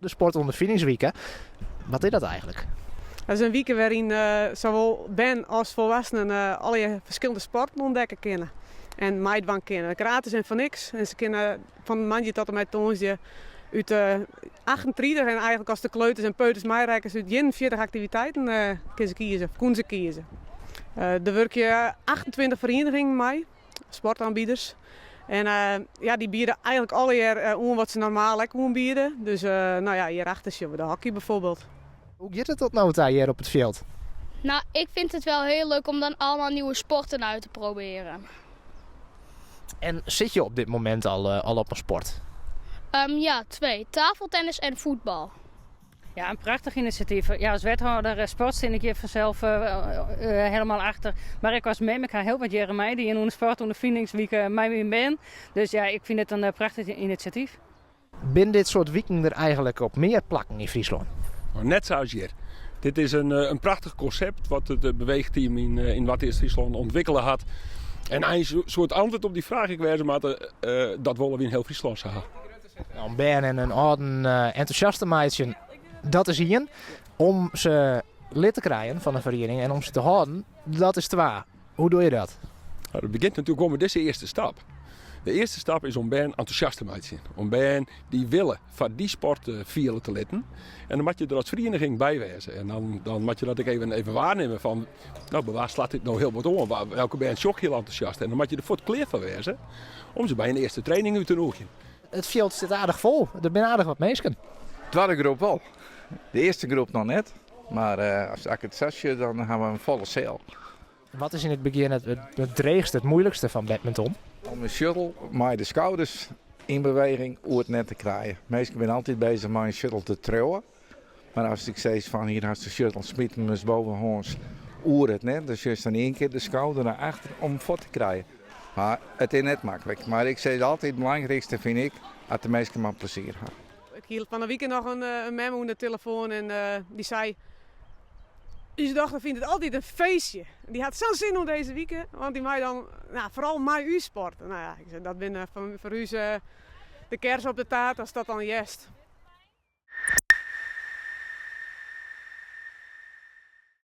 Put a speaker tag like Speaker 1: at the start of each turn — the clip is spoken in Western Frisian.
Speaker 1: De Sportûnderfiningswike, wat is dat eigentlik?
Speaker 2: Dat is in wike wêryn sawol bern as folwoeksenen allegear ferskillende sporten ûntdekke kinne en meidwaan kinne. Gratis en foar niks. En se kinne fan moandei tot en mei tongersdei út 38 en eigentlik as de kleuters en peuters meirekkenst út 41 aktiviteiten kinne se kieze, of koene se kieze. Der wurkje 28 ferienigingen mei, sportoanbieders. En ja, dy biede eigentlik allegear oan wat se normaal ek oanbiede. Dus no ja, hjirachter sjogge we de hockey bijvoorbeeld.
Speaker 1: Hoe giet it tot no ta hjir op it fjild?
Speaker 3: Nou, ik vind het wel heel leuk om dan allemaal nieuwe sporten uit te proberen.
Speaker 1: En sit je op dit momint al op in sport?
Speaker 3: Ja, twee. Tafeltennis en voetbal.
Speaker 4: Ja, in prachtich inisjatyf. Ja, as wethâlder sport stean ik hjir fansels helemaal achter. Mar ek as mem, ik ha hiel wat jierren meidien oan de sportûnderfiningswike mei myn bern. Dus ja, ik fyn it in prachtich inisjatyf.
Speaker 1: Binne dit soart wiken der eigentlik op mear plakken yn Fryslân?
Speaker 5: Net sa as hjir. Dit is in prachtich konsept wat it beweechteam yn Noardeast-Fryslân ûntwikkele hat. En eins soe it antwurd op dy fraach ek wêze moatte, dat wolle wy yn hiel Fryslân sa ha.
Speaker 1: Om bern en hun âlden entûsjast te meitsjen, dat is ien. Om se lid te krijen fan de feriening en om se te hâlden, dat is twa. Hoe doe je dat?
Speaker 5: Nou, dat begjint natuerlik wol mei dizze earste stap. De earste stap is om bern entûsjast te meitsjen. Om bern dy wille foar dy sport fiele te litten. En dan moat je der as ferieniging by wêze. En dan moat je dat ek even waarnimme fan, no, by wa slacht dit no hiel wat oan? Welke bern sjoch ik hiel entûsjast? En dan moat je der fuort klear foar wêze om se by in earste training út te nûgjen.
Speaker 1: It fjild stiet aardich fol. Der binne aardich wat minsken.
Speaker 6: Twadde groep wol. De earste groep noch net. Mar as ik it sa sjoch, dan ha we in folle seal.
Speaker 1: Wat is yn it begjin it dreechste, it muoilikste fan badminton?
Speaker 6: Om de shuttle mei de skouders yn beweging oer it net te krijen. Minsken binne altyd bezich mei in shuttle te triuwen. Mar as ik sis fan hier hast de shuttle, smyt him ris bovenhâns oer it net, dan sjochst dan ien kear de skouder nei achter om him fuort te krijen. Mar it is net maklik. Mar ik sis altyd, it belangrykste fyn ik, at de minsken mar plezier ha.
Speaker 2: Ik hie fan 'e wike noch in mem oan de telefoan en dy sei, Us dochter fynt it altyd in feestje. Dy hat sa'n sin oan dizze wike, want dy mei dan nou, foaral mei ús sporte. Nou ja, ik sei, dat binne foar ús de kers op de taart as dat dan hearst.